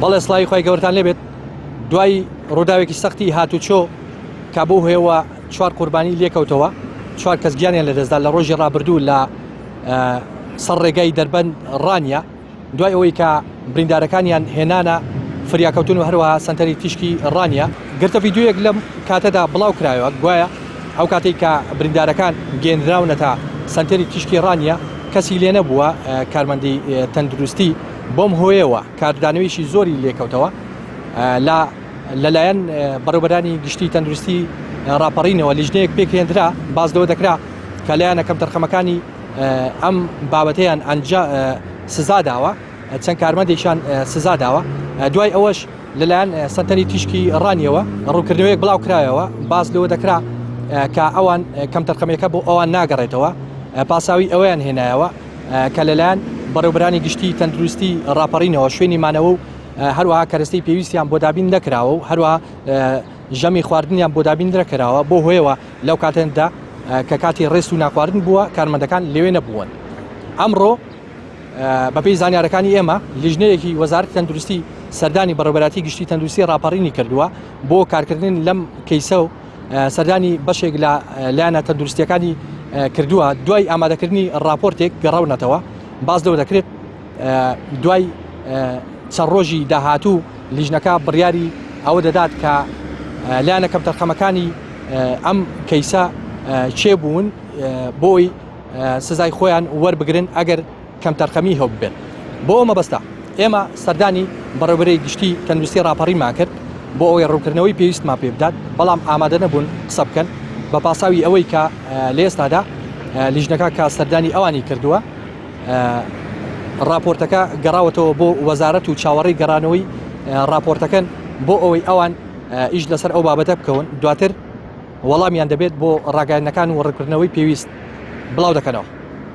بەڵێ سڵاوی خوای گەورەتان لێبێت دوای ڕووداوێکی سەختی هاتوچۆ کە بۆ هەیەوە چوار قوربانی لێکەوتەوە چوار کەس گیانیان لەدەستدا لە ڕۆژی ڕابردوو لە سەر ڕێگای دەربەند ڕانیە دوای ئەوەی کە بریندارەکانیان هێنانە فریاکەوتن و هەروەها سەنتەری تیشکی ڕانیە، گرتە ڤیدیۆیەک لەم کاتەدا بڵاو کرایەوە گوایە ئەو کاتەی کە بریندارەکان گەیەندراونەتە سەنتەری تیشکی ڕانیە کەسی لێ نەبووە کارمەندی تەندروستی بۆم هۆیەوە کاردانەوەیەکی زۆری لێکەوتەوە لە لەلایەن بەڕێوبەرانی گشتی تەندروستی ڕاپەڕینەوە لیژنەیەک پێکهێندرا باس لەوە دەکرا کە لایەنە کەمتەرخەمەکانی ئەم بابەتەیان ئەنجا سزا داوە چەند کارمەندێکیان سزا داوە دوای ئەوەش لەلایەن سەنتەری تیشکی ڕانیەوە ڕوونکردنەوەیەک بڵاو کرایەوە باس لەوە دەکرا کە ئەوان کەمتەرخەمیەکە بۆ ئەوان ناگەڕێتەوە پاساوی ئەویان هێنایەوە کە لەلایەن بەڕێوبرانی گشتی تەندروستی ڕاپەڕینەوە شوێنی مانەوە و هەروەها کەرەستەی پێویستیان بۆ دابین نەکراوە و هەروەها ژەمی خواردنیان بۆ دابین نەکراوە بۆ هۆیەوە لەو کاتەدا کە کاتی ڕێست و ناخواردن بووە کارمەندەکان لەوێ نەبوون ئەمڕۆ بەپێی زانیارەکانی ئێمە لیژنەیەکی وەزارەتی تەندروستی سەردانی بەڕێوەبەراتی گشتی تەندروستی ڕاپەڕینی کردووە بۆ کارکردن لەم کەیسە و سەردانی بەشێک لە لایەنە تەندروستیەکانی کردووە دوای ئامادەکردنی راپۆرتێک گەڕاونەتەوە باز لەوە دەکرێت دوای چەند ڕۆژی داهاتوو لیژنەکە بڕیاری ئەوە دەدات کە لایەنە کەمتەرخەمەکانی ئەم کەیسە چێ بوون بۆی سزای خۆیان وەربگرن ئەگەر کەمتەرخەمی هەبووبێت. بۆ ئەو مەبەستە ئێمە سەردانی بەڕێوەبەری گشتی تەندروستی ڕاپەڕینمان کرد بۆ ئەوەی ڕوونکردنەوەی پێویستمان پێ بدات، بەڵام ئامادە نەبوون قسە بکەن بە پاساوی ئەوەی کە لە ئێستادا لیژنەکە کە سەردانی ئەوانی کردووە ڕاپۆرتەکە گەڕاوەتەوە بۆ وەزارەت و چاوەڕێی گەڕانەوەی ڕاپۆرتەکەن بۆ ئەوەی ئەوان ئیش لەسەر ئەو بابەتە بکەون دواتر وەڵامیان دەبێت بۆ ڕاگەیاندنەکان و ڕوونکردنەوەی پێویست بڵاو دەکەنەوە.